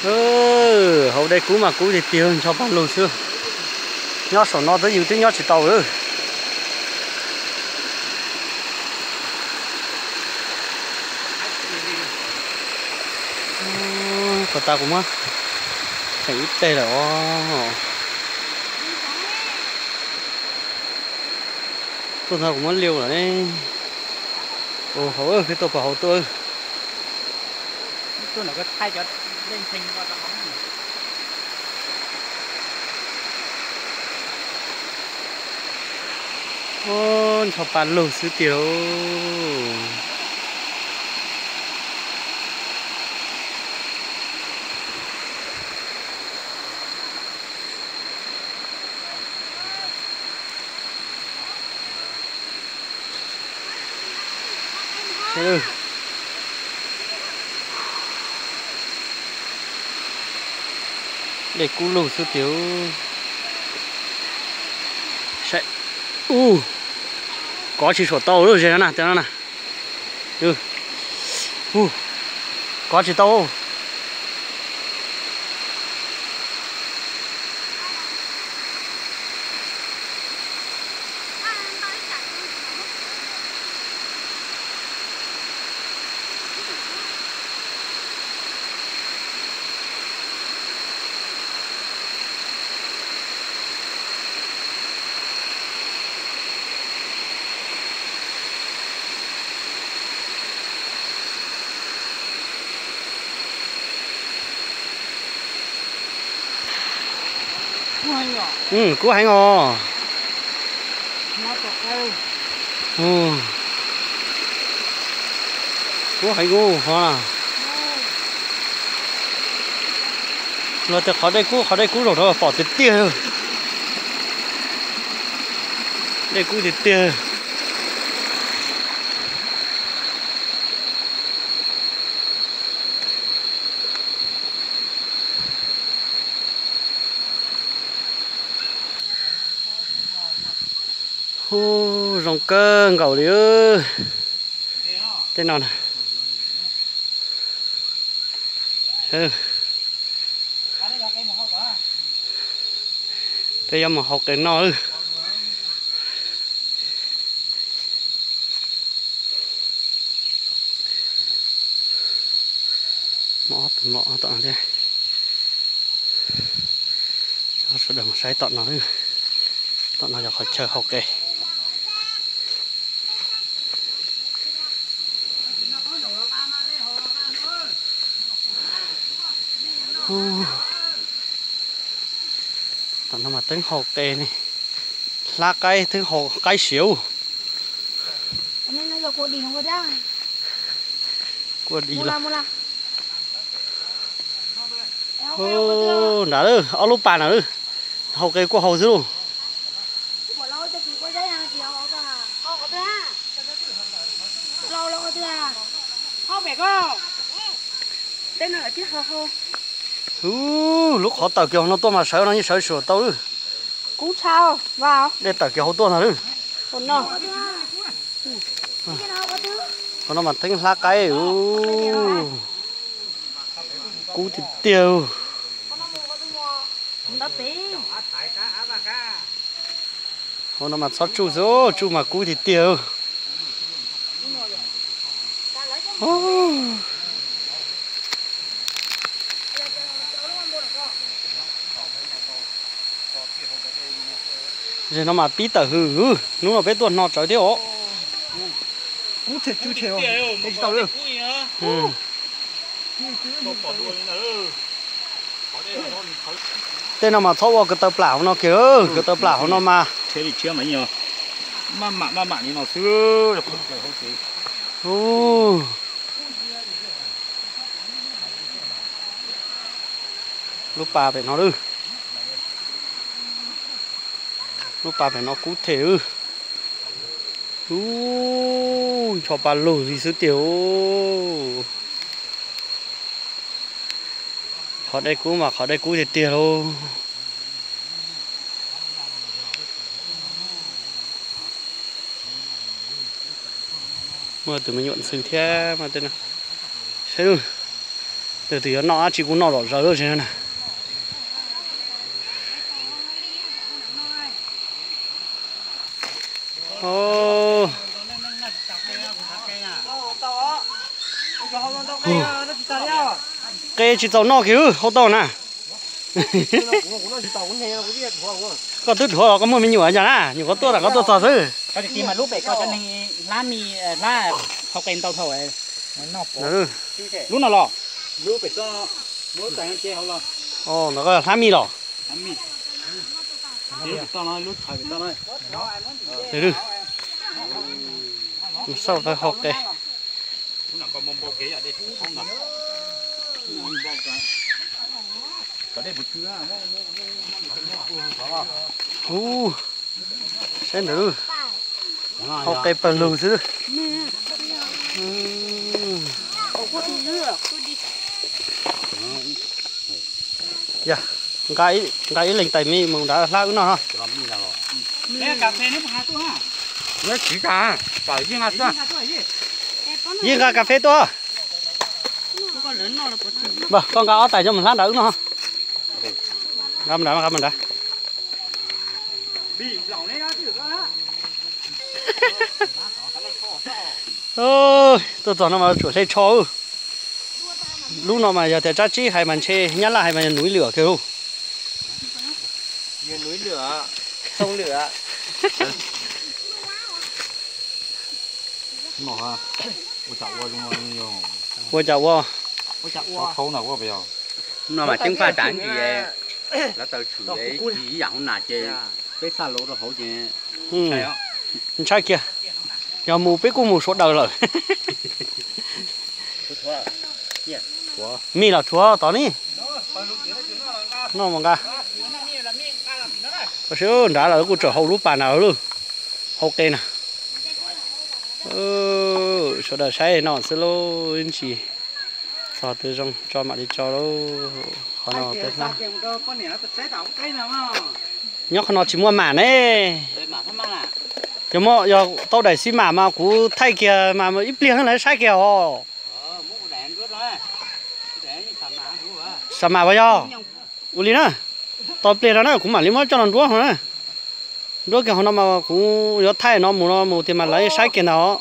Hauv dej kub mas kub tiag tiag, ncho pa lug xwb. Nyob saum no twb yus twb nyob tsis tau lawm. Puas tas kuv muab theem ib teg lawm os. Tuaj ntawd kuv muab liu lawm ne. Ua hauv, peb tuaj puag hauv tuaj. Ncho pa lug xwb tiag lauj. Dej kub lug xwb tiag. Saib, ub, kov tsis suam tau lub zes no na, tej no na. Ub, kov tsis tau. Kub heev os. Kub heev ub hov. Luag tias qhov dej kub, qhov dej kub zaum rau pom tiag tiag. Dej kub tiag tiag. Ub, zoo kawg nkaus li. Tej no na. Peb yuav mus hau qe noj lawm. Muaj ob tug mlom tom no thiab. Coj sawv daws mus saib tom no. Tom no yog qhov chaw hau qe. Tom no mas teeb hau qe ne, hlab qaib, teeb hau qaib siav. Kua dis los. Nrad lawm, ob lub pas na, hau qe kuj hau xwb lauj. Ub, lub qhov tawm kiag hauv no tuaj mas sawv no yeej sawv tsis tau lawm. Dej tawm kiag hauv tuaj ntag lawm. Qhov no mas teeb hlab qaib. Kub tiag tiag. Hauv no mas txhob tsuj xwb, tsuj mas kub tiag tiag. Zem no mas pib tawm hws, hnub no peb tuaj hno tsawv thiab os. Tej no mas txhob ua ko taw plam hauv no kiag, ko taw plam hauv no mas. Lub pas pem no lawm. Lub pas pem no kub them. Ub, ncho pa lug li xwb tiag. Qhov dej kub mas qhov dej kub tiag tiag lauj. Muaj tus me nyuam ntxhw thiab mas tej no. Saib, Tus twg yuav noj dab tsi kuj noj zom zaws na. Qe tsis txaus noj kiag, hau tau na. Koj twb dhuav los koj muaj me nyuam yog na, nyuam qhuav tuaj tas koj tuaj txog xwb. Lub no los? Ntawd koj hlab mij los? Xauj tau hau qe. Ub, saib ntawd, hau qe pawg lug xwb. Yog, nqa ib leeg tais me mus nrad hlab wb noj no. Yeej nqa kas fes tuaj. Koj nqa ob tais coj mus hlab nrad wb noj. Nqa mus nrad, nqa mus nrad. Tuaj txog no mas tsuam hle tsho. Lub no mas yog tias tsab tsib hais mas ntshe, nyab laj hais mas yog núi lửa kiag lauj. Ua cas ua, no mas ceeb faj tas ntsis, lawv taw tshwm ib yam hauv nas ces peb xa lauv rau hauv ces ntshai kiag. Yog mus peb kuj mus sawv daws lawm. Mij los rhuav tod ni. Noj mus nqa. Tab sis nrad lawm kuj tseem hau lub pas nrad lawm, hau qe na. Sawv daws saib no xwb lauj, ib ntsis txog twg zoo tso mam li tso lauj. Qhov no peb hlab. Nyob qhov no tsis muaj mam ne. Yog muaj, yog tau daim xis mam mas kuv thaij kiag mas ib pliag lawv saib kiag os. Xis mam as yog. Ua li na, tau pliag no na kuv mam li muab coj los nruab hauv na. Nruab kiag hauv no mas kuv yuav thaij no mus no mus tiag mas lawv saib kiag ntag os.